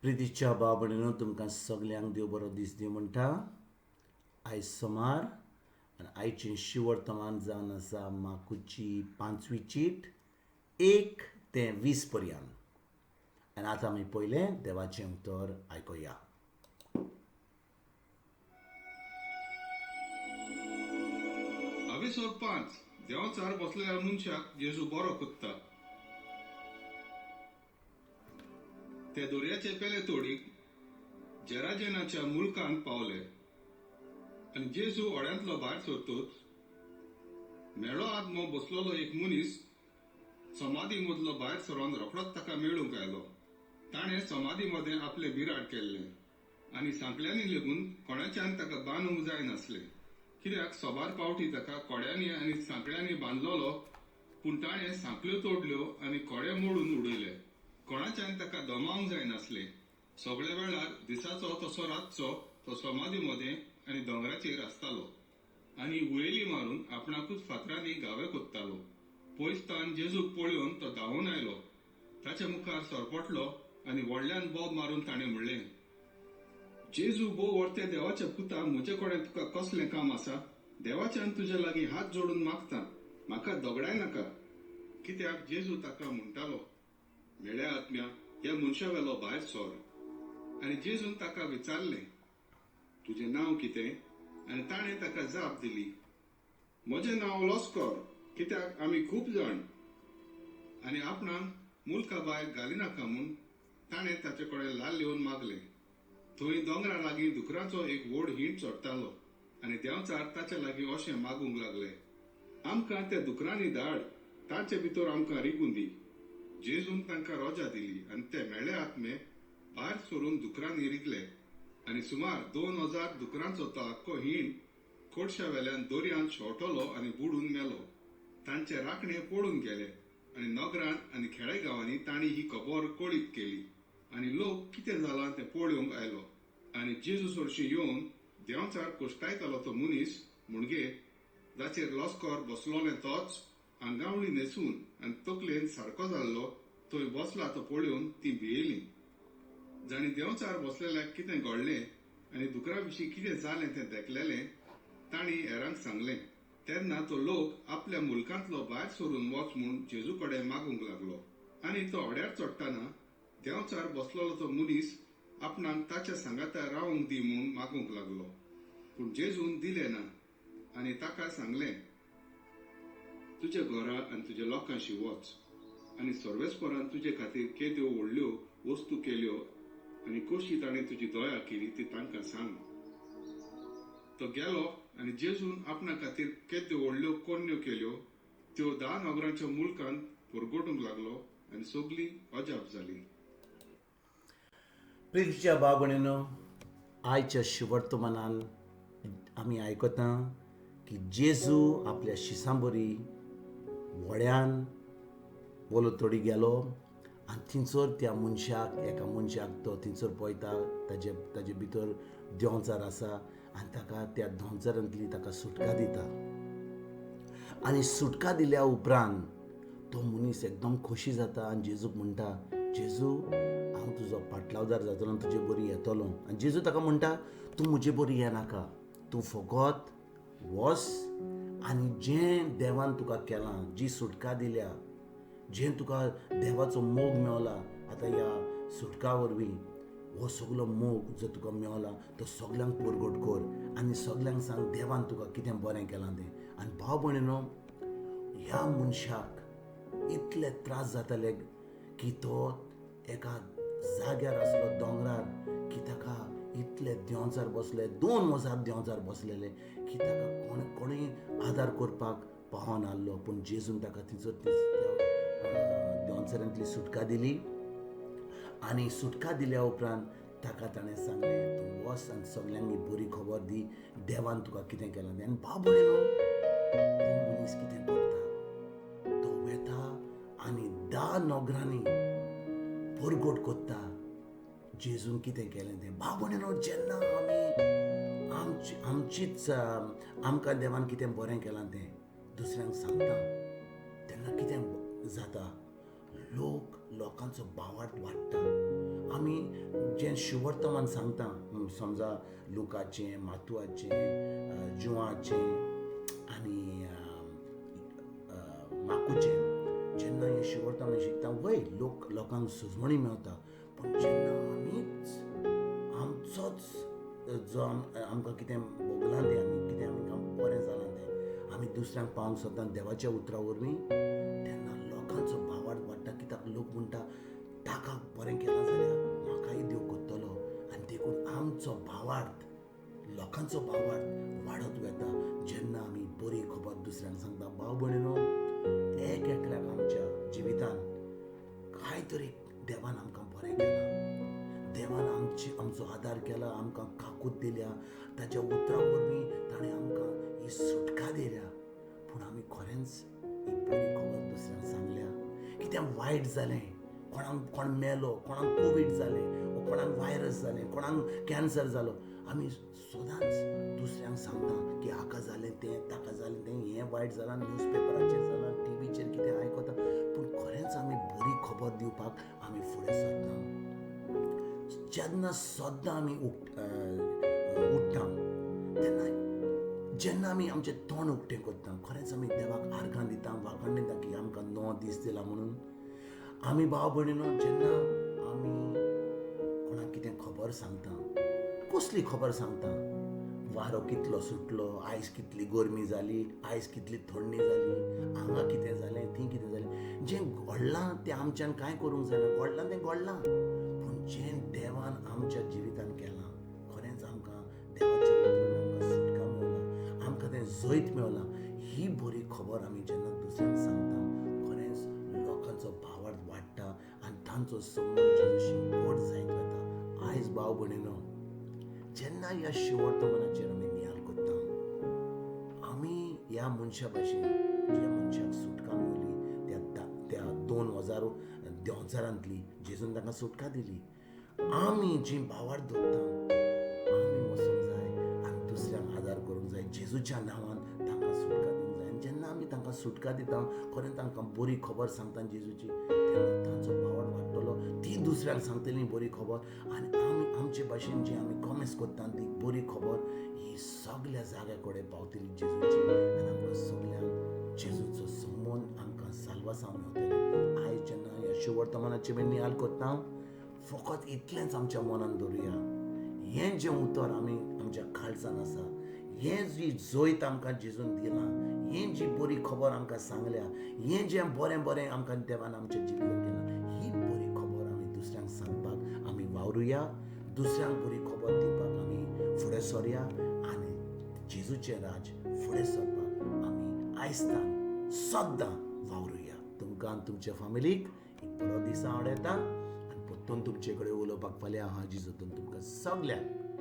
प्रितीच्या भाव भयणीनो, तुमकां सगल्यांक देव बरो दीस दी म्हणटा. आयज सोमार आनी आयचें शिवर्तमान जावन आसा माकुची 5वी चीट 1 ते 20 पर्यंत. आनी आतां आमी पयलें देवाचें उतर आयकुया. अविसोद 5 देंवचार बसलेल्या मनशाक जेजू बरो कोत्ता. ते दर्याचे पेले तोडीक जेराजेनाच्या मुलकांत पावले आनी जेजू होड्यांतलो भायर सरतोच मेळो आत्मो बसलेलो एक मनीस समाधी मदलो भायर सरोन रोखडोच ताका मेळूंक आयलो. ताणें समाधी मदें आपलें बिराड केल्लें आनी सांकळ्यांनी लेगून कोणाच्यान ताका बांदूंक जायनासलें, कित्याक सोबार पावटी ताका कोड्यांनी आनी सांकळ्यांनी बांदलेलो, पूण ताणें सांकळ्यो तोडल्यो आनी कोडे मोडून उडयले. कोणाच्यान ताका दमावंक जायनासलें. सगळे वेळार दिसाचो तसो रातचो तो समाधी मदें आनी दोंगराचेर आसतालो आनी उळेली मारून आपणाकूच फातरांनी घावे कोत्तालो. पयसतान जेजूक पळोवन तो धांवून आयलो, ताच्या मुखार सरपटलो आनी व्हडल्यान बोब मारून ताणें म्हणलें, जेजू भोव व्हडते देवाच्या पुता, म्हजे कडेन तुका कसलें काम आसा? देवाच्यान तुज्या लागीं हात जोडून मागता, म्हाका दगडाय नाका. कित्याक जेजू ताका म्हणटालो, मेळ्या आत्म्या, ह्या मनशा वेलो भायर सर. आनी जेजून ताका विचारलें, तुजें नांव कितें? आनी ताणें ताका जाप दिली, म्हजें नांव लस्कर, कित्याक आमी खूब जाण. आनी आपणाक मुलका भायर घालिनाका म्हूण ताणें ताचे कडेन लाल येवन मागलें. थंय दोंगरा लागीं दुकराचो एक व्हड हींड चडटालो आनी देंवचार ताच्या लागीं अशें मागूंक लागले, आमकां त्या दुकरांनी धाड, तांचे भितर आमकां रिगून दी. जेजून तांकां रोजा दिली आनी ते मेळे आत्मे भायर सरून दुकरांनी रिगले आनी सुमार 2000 दुकरांचो तो आख्खो हींड कोडशा वेल्यान दर्यांत शेंवटलो आनी बुडून मेलो. तांचे राखणे पळून गेले आनी नगरांत आनी खेडेगांवांनी तांणी ही खबर कळीत केली आनी लोक कितें जालां तें पळोवंक आयलो. आनी जेजू सरशी येवन देंवचार कोश्टायतालो तो मनीस म्हणजे जाचेर लस्कर बसलोलें तोच आंगावणी न्हेसून आनी तकलेन सारको जाल्लो थंय बसला तो पळोवन ती भियेली. जाणी देंवचार बसलेल्याक कितें घडलें आनी दुकरा विशीं कितें जालें तें देखलेलें तांणी हेरांक सांगलें. तेन्ना तो लोक आपल्या मुलकांतलो भायर सरून वच म्हूण जेजू कडेन मागूंक लागलो. आनी तो होड्यार चडटना देंवचार बसलेलो तो मनीस आपणाक ताच्या सांगाता रावंक दी म्हूण मागूंक लागलो, पूण जेजून दिलें ना आनी ताका सांगलें, तुज्या घरा आनी तुज्या लोकांशी वच आनी सर्वेस्परान तुजे खातीर केद्यो व्हडल्यो वस्तू केल्यो आनी कशी ताणें तुजी दया केली ती तांकां सांग. तो गेलो आनी जेजून आपणा खातीर केद्यो व्हडल्यो कोन्न्यो केल्यो त्यो 10 नगरांच्या मुलकांत परगटूंक लागलो आनी सगळीं अजाप जाली. प्रितीच्या भाव भयणीनो, आयच्या शिवर्तमानान आमी आयकता की जेजू आपल्या शिसां बरी व्हड्यान वोलो तोडी गेलो आनी थिंचर त्या मनशाक, एका मनशाक तो थिंचर पळयता, ताजे ताजे भितर देंवचार आसा आनी ताका त्या देंवचारांतली ताका सुटका दिता. आनी सुटका दिल्या उपरांत तो मनीस एकदम खोशी जाता आनी जेजूक म्हणटा, जेजू हांव तुजो पाटलावदार जातलो आनी तुजे बरी येतलो. आनी जेजू ताका म्हणटा, तूं म्हजे बरी येनाका, तूं फकत वच आनी जें देवान तुका केलां, जी सुटका दिल्या, जें तुका देवाचो मोग मेवला आतां ह्या सुटका वरवीं, हो सगलो मोग जो तुका मेवला तो सगल्यांक परगट कर आनी सगल्यांक सांग देवान तुका कितें बरें केलां तें. आनी भाव भयणीनो, ह्या मनशाक इतले त्रास जाताले की तो एका जाग्यार आसलो दोंगरार की ताका इतले देंवचार बसले, 2000 देंवचार बसलेले की ताका कोणूय आदार करपाक पावनासलो. पूण जेजून ताका थिंचर देंवचारांतली सुटका दिली आनी सुटका दिल्या उपरांत ताका ताणें सांगलें, तूं वच आनी सगल्यांक ही बरी खबर दी देवान तुका कितें केलां तें. आनी भाव भयणीनो, हो मनीस कितें करता, तो वेता आनी 10 नगरांनी परगट करता जेजून कितें केलें तें. भाव भयणीनो, जेन्ना आमी आमचीच आमकां देवान कितें बरें केलां तें दुसऱ्यांक सांगता तेन्ना कितें जाता, लोक लोकांचो भावार्थ वाडटा आमी जें शुवर्तमान सांगता, समजा लुकाचें, मातुआचें, जुवाचें आनी माकुचें, जेन्ना हें शुवर्तमान शिकता वय लोक लोकांक सुजवणी मेवता. पूण जेन्ना आमीच आमचोच जो आमकां कितें भोगलां तें आमी कितें आमकां बरें जालां तें आमी दुसऱ्यांक पावोवंक सोदता देवाच्या उतरा वरवीं, तेन्ना लोकांचो भावार्थ वाडटा. कित्याक लोक म्हणटा ताका बरें केलां जाल्यार म्हाकाय देव करतलो. आनी देखून आमचो भावार्थ, लोकांचो भावार्थ वाडत वता जेन्ना आमी बरी खबर दुसऱ्यांक सांगता. भाव भयणीनो, एक एकल्याक आमच्या जिवितान कांय तरी देवान आमकां बरें केलां, देवान आमचो आदार केला, आमकां काकूत दिल्या, ताच्या उतरां वरवीं ताणें आमकां ही सुटका दिल्या. पूण आमी खरेंच ही बरी खबर दुसऱ्यांक सांगल्या? कितें वायट जालें, कोणाक कोण मेलो, कोणाक कोवीड जालें, कोणाक वायरस जालें, कोणाक कॅन्सर जालो, आमी सदांच दुसऱ्यांक सांगता की हाका जालें तें, ताका जालें तें, हें वायट जालां, न्यूजपेपराचेर जालां, टिवीचेर कितें आयकता. पूण खरेंच आमी बरी खबर दिवपाक आमी फुडें सरता. जेन्ना सद्दां आमी उठ्ठा तेन्ना जेन्ना आमी आमचें तोंड उक्तें करता, खरेंच आमी देवाक आर्गां दिता, वाखाण दिता की आमकां 9 दीस दिला म्हणून. आमी भाव भयणीनो, जेन्ना आमी कोणाक कितें खबर सांगता, कसली खबर सांगता, वारो कितलो सुटलो, आयज कितली गरमी जाली, आयज कितली थंडी जाली, हांगा कितें जालें, थंय कितें जालें, जें घडलां तें आमच्यान कांय करूंक जायना, घडलां तें घडलां. पूण जें देवान आमच्या जिवितान केलां, खरेंच आमकां देवाच्या उतरान आमकां सुटका मेवला, आमकां तें जैत मेवलां, ही बरी खबर आमी जेन्ना दुसऱ्यांक सांगता, खरेंच लोकांचो भावार्थ वाडटा आनी तांचो संबंद जेजूशी गोड जायत वता. आयज भाव भयणीनो, जेन्ना ह्या शिवर्तमानाचेर आमी नियाळ करता, आमी ह्या मनशा भाशेन ज्या मनशाक सुटका मेवली त्या 2000 देंवचारांतली जेजून तांकां सुटका दिली, आमी जी भावार्थ धरता आमी वचूंक जाय आनी दुसऱ्यांक आदार करूंक जाय, जेजूच्या नांवान तांकां सुटका दिवंक जाय. आनी जेन्ना आमी तांकां सुटका दिता, खरें तांकां बरी खबर सांगता जेजूची, तेन्ना तांचो भावार्थ वाडटलो, ती दुसऱ्यांक सांगतली बरी खबर. आनी आमी आमचे भाशेन जी आमी कॉमेस करता ती बरी खबर ही सगल्या जाग्या कडेन पावतली जेजूची, आनी आमकां सगल्यांक जेजूचो संबंद आमकां साल्वासांव मेवतलें. आयज जेन्ना ह्या शुवर्तमानाचे आमी नियाळ करता, फकत इतलेंच आमच्या मनान दवरुया, हें जें उतर आमी आमच्या काळजान आसा, हें जी जैत आमकां जेजून दिलां, हें जी बरी खबर आमकां सांगल्या, हें जें बरें बरें आमकां देवान आमच्या जिवितान केलां, ही बरी खबर आमी दुसऱ्यांक सांगपाक आमी वावरुया, दुसऱ्यांक बरी खबर दिवपाक आमी फुडें सरया आनी जेजूचें राज फुडें सरपाक आमी आयजतान सद्दां वावरुया. तुमकां आनी तुमच्या फामिलीक एक बरो दिसा आवडटा आनी परतून तुमचे कडेन उलोवपाक फाल्यां हांव जेजून तुमकां सगल्यांक